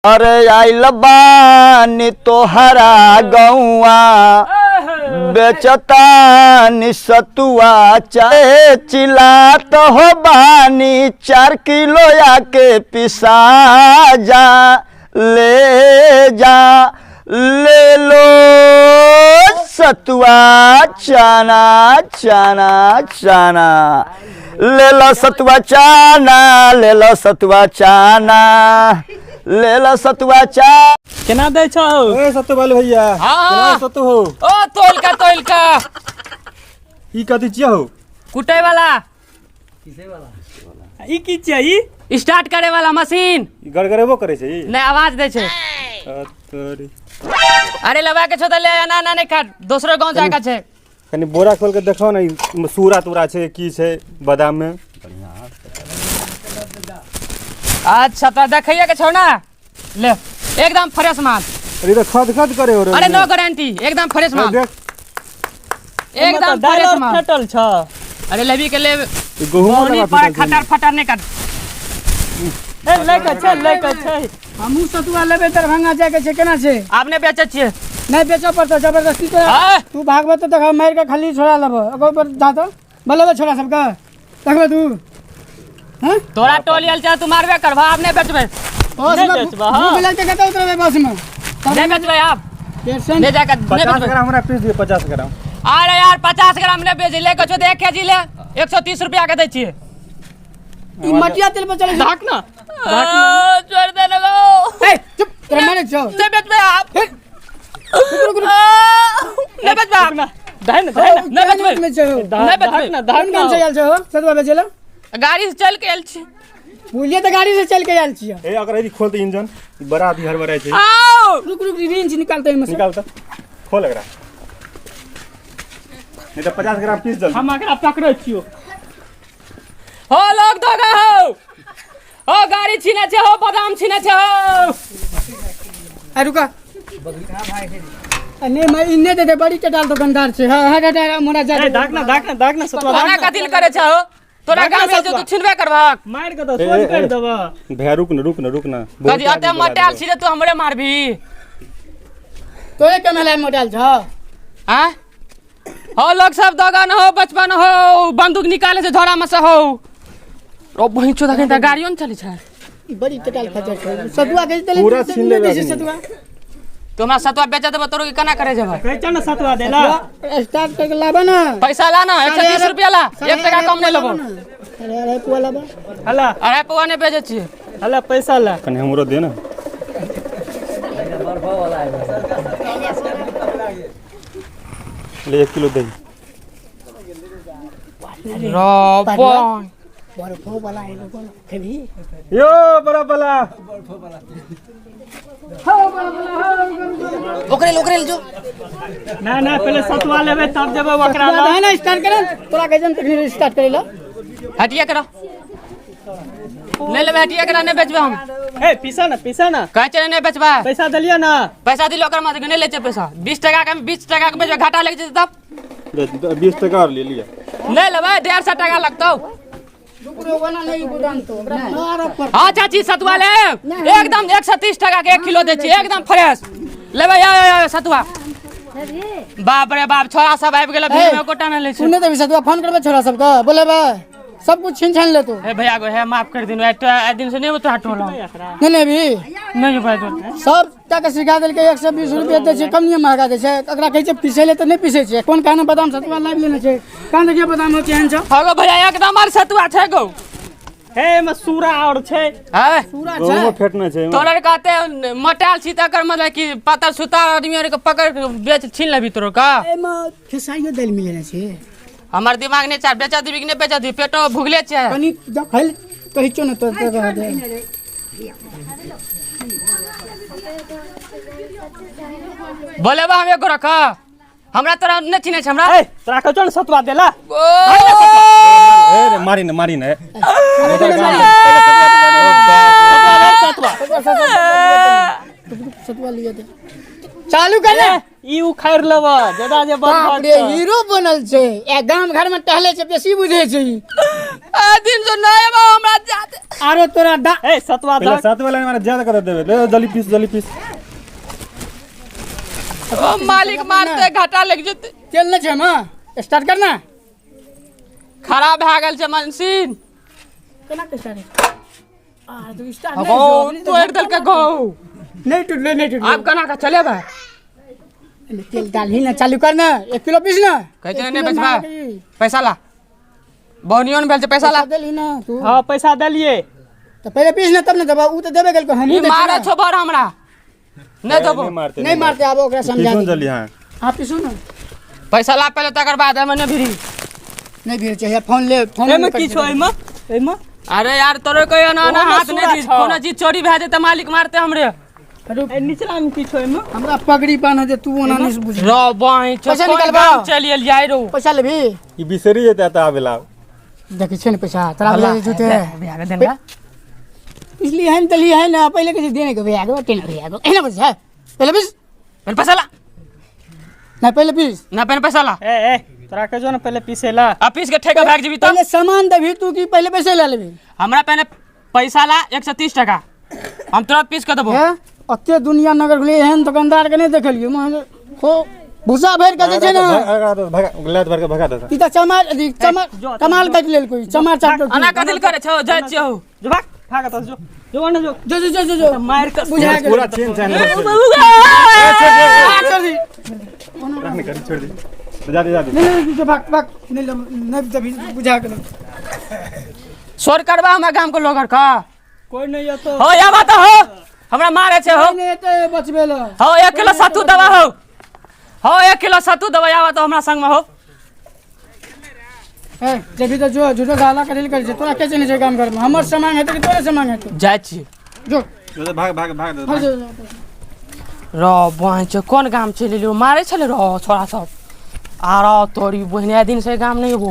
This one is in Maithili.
अरे आइल बानी तोहरा गौआ बेचता सतुआ चाहे चिलात हो बानी 4 किलो आके पिसा जा, ले जा, ले लो सतुआ चना चना चना, ले लो सतुआ चना, ले लो सतुआ चना, ले लो सतुआ चा। केना दै छौ? ए सत्तू वाले भैया। हाँ। केना सत्तू हो? ओ तोलका तोलका। ई कथी छियै हो? कुटे वाला। ई की छियै ई? स्टार्ट करे वाला मशीन। ई गड़गड़ेबो करै छै ई? नहीं, आवाज दै छै। अ तोरी। अरे लबा के छो त ले, ना ना, नहीं काट, दोसरो गांव जाके छै। कनि बोरा खोल के देखो ने, ई सूरा तूरा छै की छै बादाम में? अच्छा, तो देखैया के छौ ना, ले, एकदम फ्रेश माल। अरे, ई तऽ खद खद करे हो रे। अरे, नो गारंटी, एकदम फ्रेश माल। देख। एकदम दाल फ्रेश और माल। फेटल छ। अरे, लेबी के ले। ई गहुमो बोनी लगा पर फेटल छै। खटर फटर नहीं काट। ए, लै के छै, लै के छै। हमहूँ सतुआ लेबै, दरभंगा जायके छै, केना छै? आपने बेचे छियै। नहि बेचऽ पड़तौ जबरदस्ती तोरा। हाँ। तू भागबह तऽ देखब, मारि कऽ खल्ली छोड़ा लेबह। ओकर पर जा तऽ बोलेबै छोड़ा सबके, देखबै तू, हँ? तोरा टोल आयल छै, तू मारबे करबा, आप नहीं बेचबे। बस में नहि बेचबह, हाँ। भूख लगतै, कतऽ उतरबै बसमे? नहीं बेचबे आप। पेशेंट। ले जाकर नहीं 50 बेचबे। ग्राम हमरा पीस दियौ, 50 ग्राम। अरे यार, 50 ग्राम नहीं बेच, ले के छो तऽ 1 केजी ले, 130 रुपया के दै छियै। ई मटिया तेल पर चलै छै। धाक ना। छोड़ दे लगो। ए चुप, तोरा मारै छौ। नहीं बेचबे आप। रुक रुक। नहीं बेचबे आप। ना, दही ना, दही ना। नहि बेचबै। में छै हो? नहि बेचबै। धाक ना, धाक कोन ना। गाम से आयल छै हो सतुआ बेचै लए? गाड़ी से चल के आयल छी। बुझलियै तऽ गाड़ी से चलि के आयल छियै। ए, अगर यदि खोल तऽ इंजन ई बड़ा अथी हड़बड़ाइ छै। आओ। रुक रुक, रिंच निकालते एहिमे से। निकाल तऽ, खोल एकरा, नहीं तऽ 50 ग्राम पीस जल्दी। हम एकरा पकड़ै छियो। हो लोग दोगा हो, हो गाड़ी छीने छै हो, बादाम छीने छै हो। आ रुका आ, नहीं मैं इन्ने दे दे, बड़ी टटाल दुकानदार छै। हाँ हट हट हट, मोरा जा। ए, धाक ना, धाक ना, धाक ना सतुआ। तोरा धाक ना। कथी लए करे छै हो? तोरा धाक ना। गाम में सतुआ। तू छिनबे करबहक। मारि के तऽ ए, सोझ ए, कर ए। देबह। भैया, रुक न, रुक न, रुक न। कथी अते मटायल छी जे तू हमरे मारबी? तोरे कमेला मोटायल छ? आँ हो लोग सब दोगन हो, बचपन हो, बंदूक निकाले छै झोरा में से हो। ओ बहिन चोदा, कहीं गाड़ियो ने चलै छै। ई बड़ी टटाल खचर छै, सतुआ के देले। पूरा छीन लेबै दै छै। अखनी। सतुआ। तू हमरा सतुआ बेच देबो, तोरो के केना करे जेबै? कहै छौ ने सतुआ देला। स्टार्ट करके लाबा ना। पैसा ला ना, 130 रुपया ला, 1 टका कम नहीं लेबो। अरे अरे, पुआ लाबा। हला। 2.5 पौआ नहीं बेचै छियै। हला, पैसा ला। कनि हमरो दे ने। ले, 1 किलो दही। रबन। बर्फो वाला एलो, बोलो खेबी? यो बड़ा बला। ओकरे ओकरे जो। ना ना, पहिले सतुआ लेबै तब जेबै ओकरा सतुआ लग। दे ना, स्टार्ट करे तोरा कैसन तखनी स्टार्ट करेला। हटिया करा, नहीं लेबै, हटिया करा, नहीं बेचबै हम। ए, पीसा ना, पीसा ना। कहै छै नहीं बेचबै। पैसा देलियै ना? पैसा दिलो ओकर माथे, नहीं लै छै पैसा। 20 टका के, 20 टका के बेचबै, घाटा लागि जेतै तब। ले, 20 टका और ले लिया। नहीं लेबै, 150 टका लगतौ। रुक रो, बना नहीं गोदाम तो ओकरा मारब पर। हाँ चाची, सतुआ ले, एकदम 130 टका के 1 किलो दै छियै, एकदम फ्रेश। लेबै? या या सतुआ। बाप रे बाप, छोरा सब आबि गेल भीड़ में, एकोटा नहि लै छै। सुनने देबी सतुआ? फोन करबे छोरा सबके, बोलेबे सब कुछ छीन छान ले तू। हे भैया गो, हे, माफ कर दिन, आइ दिन से नहीं तोरा टोला। नहीं नहीं भी। नहीं भाई तो। सब टाके सिखा देलकै। 120 रुपया दै छै, कम नहीं महगा दै छै। एकरा कहै छै पीसै ले तऽ नहि पीसै छै। कोन कहने बादाम सतुआ लाबि लेने छै? कहाँ देखिए बादाम हो, केहन छौ? हगो भैया, एकदम आर सतुआ छै गो। हे, एहिमे सूरा और छै। है। पूरा गहुमो छै। फेटना छै एहिमे। तोरा कहते मोटायल छी, तकर मतलब कि पातर सुतार आदमी आर के पकड़ के बेच छीन लेबी तोरो का। एहिमे खेसारियो दालि मिलेने छै। हमर दिमाग नहि चाह, बेच देबी कि नहि बेच देबी, पेटो भुगले छै। कनि जब खाइ कहै छौ ने तो रह दे। बोलेबा हम एगो रख, हमरा तोरा नहि चिन्है छै हमरा। ए, तोरा कहै छौ ने सतुआ देला। ओ ए रे, मारी न, मारी न। सतुआ। सतुआ लिये दे, चालू कर ले। ई उखाड़ि लेबह ज्यादा जे बड़ बाप रे, हीरो बनल छै। ए, गाम घर में टहले छै, बेसी बुझे छै ई। दिन से नहीं एबो हमरा जाते। आरो तोरा डा ए सतुआ पहले दऽ। सात वाला मारे ज्यादा कर देबे, ले जल्दी पीस, जल्दी पीस। ओ मालिक मारते घाटा लग जेते। तेल नहीं छै मां, स्टार्ट करना। खराब भए गेल छै मशीन। केना के स्टार्ट? आ तू स्टार्ट गौ नहीं तोड़ि देलकै गौ। नहीं टूटले, नहीं टूटले। आब केना के चलेबै? तेल डालही ना, चालू कर ना, 1 किलो पीस ना। कहै छै एक नहि किलो बेचबै। मार के। पैसा ला, बौनियो ने भेल छै, पैसा ला। पैसा देलही ना तू। हाँ पैसा देलिए। तो पहले पीस ना तब ना देबा, ऊ तो देबे गेल, हमहूँ ई दै छियै मारै ना। छौ बड़ हमरा। नहि देबो। नहीं मारते, नहीं मारते, आब ओकरा समझा पीसू दे। जल्दी। हाँ हाँ पीसू ना। पैसा ला पहले, तकर बाद एमे नहि भिड़ी। नहीं भीड़ चाहिए, फोन ले, फोन एमे कर की छौ एमे? एमे अरे यार तोरे कोई एना एना ओहोमे हाथ नहि सूरा दी, छौ। कोनो चीज चोरी भए जेतै मालिक मारते हमरे। रुक। ए निचला में की छौ एमे? हमरा पगड़ी बान्ह दे, तू ओना नहीं बुझ। रो बाई छौ, पैसा कोन निकालबा। गाम चलि एलियै आइ रो। पैसा लेबही? ई बिसरी जेतै त आबेला। देखै छियै ने पैसा तोरा बोले झूठे। भैया के देन। इसलिए हम तली है ना, पहले किसी देने के भैया को टेन भैया को एना बस है, पहले पीस। पहले पैसा ला। ना पहले पीस। ना पहले पैसा ला। ए ए तोरा के जो ना पहले पीसेला। आ पीस के ठेका भाग जेबी तब। पहले सामान देबही तू कि पहले पैसे ले लेबही? हमरा पहले पैसा ला 130 टका, हम तुरंत पीस के देबो। हैं अते दुनिया नगर गेलियै एहन दुकानदार के नहीं देखलियै, हो भूसा भरि के दै छै ना। भगा दे, भगा लात भर के भगा दे। ई त चमार, अथी चमार कमाल काटि लेलकै, चमार चाट के। अना कथिल करे छौ, जाइ छियौ। जो भाग भाग एतऽ जो, जो ओने जो। जो जो जो जो जो मारि के बुझा गेलै। पूरा चेन चैन छोड़ दी। नहीं कर, छोड़ दे, जा दे, जा दे। नहीं नहीं जो भाग भाग, नहीं नहीं तभी बुझा गेलै। शोर करबा हमरा गाम के लोग का। कोई नहीं एतो। हो या बात हो, हमरा मारे छै हो। नहीं एते बचबे ल। हो 1 किलो सत्तू दवा हो, हो 1 किलो सत्तू दवा आवा तो हमरा संग में हो। ए जबी तो जो झूठो गाला करेल कर छै, तोरा के चने छै काम करमे, हमर सामान हेतै कि तोरे सामान हेतै? जाइ छी। जो जो भाग भाग भाग दे। भाग जो, जो। रो बहिन छै, कोन गाम चलि एलियै, मारे छलै रो छोरा सब। आरो तोरी बहिन दिन से गाम नहीं एबो।